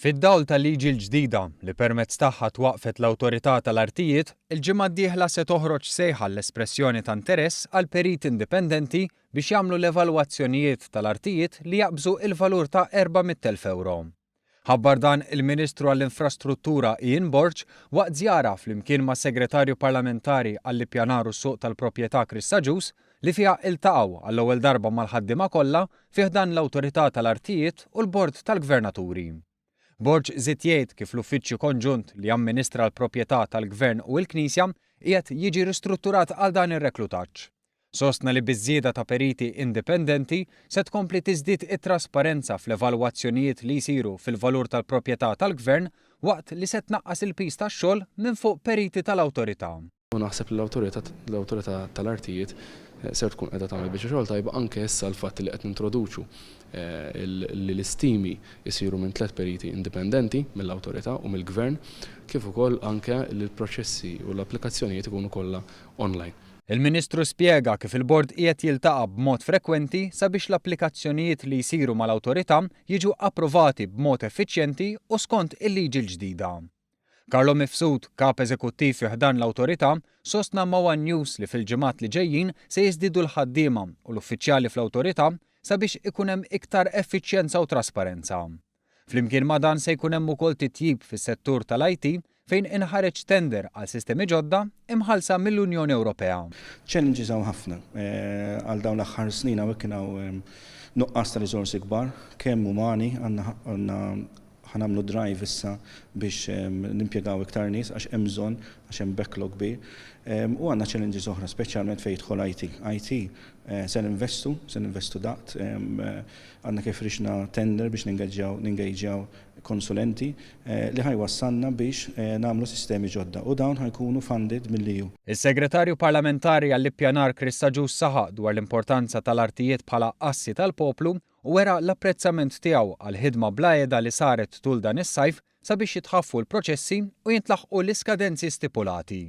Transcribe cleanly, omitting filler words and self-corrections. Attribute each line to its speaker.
Speaker 1: Fid-dawl tal-liġi l-ġdida li permezz tagħha twaqqfet l-Awtorità tal-Artijiet, il-ġimgħa d-dieħla se toħroġ sejħa għall-espressjoni ta' interess għal periti indipendenti biex jagħmlu l-evalwazzjonijiet tal-artijiet li jaqbżu il-valur ta' 400,000 ewro. Ħabbar dan il-Ministru għall-Infrastruttura Ian Borg waqt żjara flimkien mas-Segretarju Parlamentari għall-Ippjanar u s-Suq tal-Proprjetà Chris Agius li fiha iltaqgħu għall-ewwel darba mal-ħaddiema kollha fi ħdan l-Awtorità tal-Artijiet u l-Bord tal-Gvernaturi. Borg żied jgħid kif l-Uffiċċju Konġunt li jamministra l-proprjetà tal-Gvern u l-Knisja qiegħed jiġi ristrutturat għal dan ir-reklutaġġ. Sostna li biż-żieda ta' periti indipendenti se tkompli tiżdied it-trasparenza fl-evalwazzjonijiet li jsiru fil-valur tal-proprjetà tal-Gvern waqt li se tnaqqas il-piż tax-xogħol minn fuq periti tal-Awtorità.
Speaker 2: U naħseb li l-Awtorità l-Awtorità tal-Artijiet ser tkun qiegħda tagħmel biċċa xogħol tajba anke issa l-fatt li qed nintroduċu li l-istimi jsiru minn tlett periti indipendenti mill-Awtorità u mill-Gvern kif ukoll anke li l-proċessi u l-applikazzjonijiet ikunu kollha online.
Speaker 1: Il-Ministru spjega kif il-Bord qiegħed jiltaqa' b'mod frekwenti sabiex l-applikazzjonijiet li jsiru mal-Awtorità jiġu approvati b'mod effiċjenti u skont il-liġi l-ġdida. Carlo Mifsud, Kap Eżekuttiv fi ħdan l-Awtorità, sostna ma' one News li fil-ġimgħat li ġejjin se jiżdiedu l-ħaddiema u l-uffiċjali fl-Awtorità sabiex ikun hemm iktar effiċjenza u trasparenza. Flimkien ma' dan se jkun hemm ukoll titjib fis-settur tal-IT fejn inħareġ tender għal sistemi ġodda imħallsa mill-Unjoni Ewropea.
Speaker 3: Challenges hawn ħafna. Għal dawn l-aħħar snin hawnhekk kien hawn nuqqas ta' riżorsi kbar, kemm umani, għandna ħa nagħmlu drive issa biex nimpjegaw iktar nies għax hemm bżonn, għax hemm backlog kbir. U għandna challenges oħra, speċjalment fejn jidħol IT. IT se ninvestu, se ninvestu daqt. Għadna kif ħriġna tender biex ningaġġjaw ningejġjaw konsulenti li ħa jwassalna biex nagħmlu sistemi ġodda u dawn ħa jkunu funded mill-EU.
Speaker 1: Is-Segretarju Parlamentari għall-Ippjanar Chris Agius saħaq dwar l-importanza tal-artijiet bħala assi tal-poplu u wera l-apprezzament tiegħu għall-ħidma bla heda li saret tul dan is-sajf sabiex jitħaffu l-proċessi u jintlaħqu l-iskadenzi stipulati.